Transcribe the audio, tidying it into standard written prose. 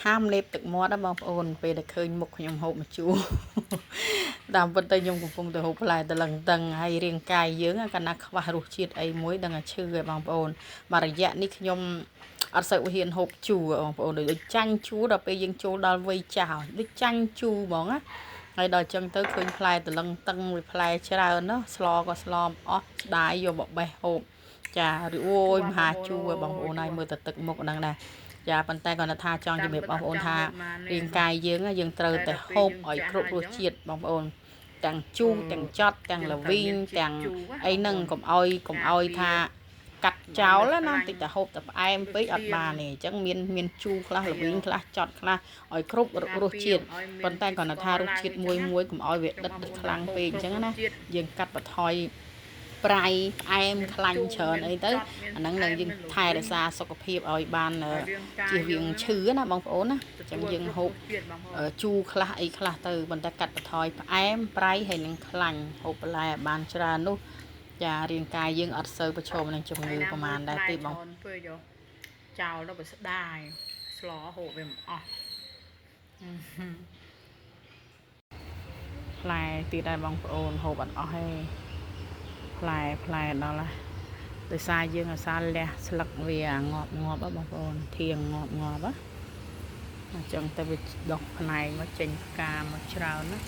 ហាមលេបទឹកមាត់ណាបងប្អូនពេលដែលឃើញមុខខ្ញុំហូបម្ជូរ តាមពិតទៅខ្ញុំកំពុងតែហូបផ្លែតលឹងតឹងហើយរាងកាយយើងកាលណាខ្វះរសជាតិអីមួយដឹងតែឈឺហើយបងប្អូនមួយរយៈនេះខ្ញុំអត់សូវហ៊ានហូបជូរបងប្អូនដូចចាញ់ជូរដល់ពេលយើងចូលដល់វ័យចាស់ដូចចាញ់ជូរហ្មងណាហើយដល់ចឹងទៅឃើញផ្លែតលឹងតឹងវាផ្លែច្រើនណាស្លក៏ស្លមអស់ស្ដាយយកមកបេះហូបចាឬអូយមហាជូរឲ្យបងប្អូនហើយមើលតែទឹកមុខហ្នឹងដែរចាប៉ុន្តែគាត់ថាចង់ជំរាបបងប្អូនថារាងកាយយើងយើងត្រូវតែហូបឲ្យគ្រប់រសជាតិបងប្អូនទាំងជូរទាំងចត់ទាំងល្វីងទាំងអីហ្នឹងកុំឲ្យកុំឲ្យថាកាត់ចោលណាតិចតែហូបតែផ្អែមពេកអត់បានទេអញ្ចឹងមានមានជូរខ្លះល្វីងខ្លះចត់ខ្លះឲ្យគ្រប់រសជាតិប៉ុន្តែគាត់ថារសជាតិមួយមួយកុំឲ្យវាដិតខ្លាំងពេកអញ្ចឹងណាយើងកាត់បន្ថយប្រៃផ្អែមខ្លាញ់ច្រើនអីទៅអាហ្នឹងនឹងយើងថែរក្សាសុខភាពឲ្យបានជៀសវាងឈឺណាបងប្អូនណាអញ្ចឹងយើងហូបជូរខ្លះអីខ្លះទៅប៉ុន្តែកាត់បន្ថយផ្អែមប្រៃហើយនឹងខ្លាញ់ហូបបន្លែឲ្យបានច្រើននោះចារាងកាយយើងអត់សូវប្រឈមនឹងជំងឺប្រហែលដែរទេបង ពេកយកចោលដល់បើស្ដាយស្លហូបវាមិនអស់ ផ្លែទៀតដែរបងប្អូនហូបអត់អស់ទេផ្លែផ្លែដល់ណាដោយសារយើងអាសាលះស្លឹកវាងាប់ងាប់បងប្អូនធៀងងាប់ងាប់ណាអញ្ចឹងទៅវាដុះផ្នែកមកចេញផ្កាមកច្រើនណា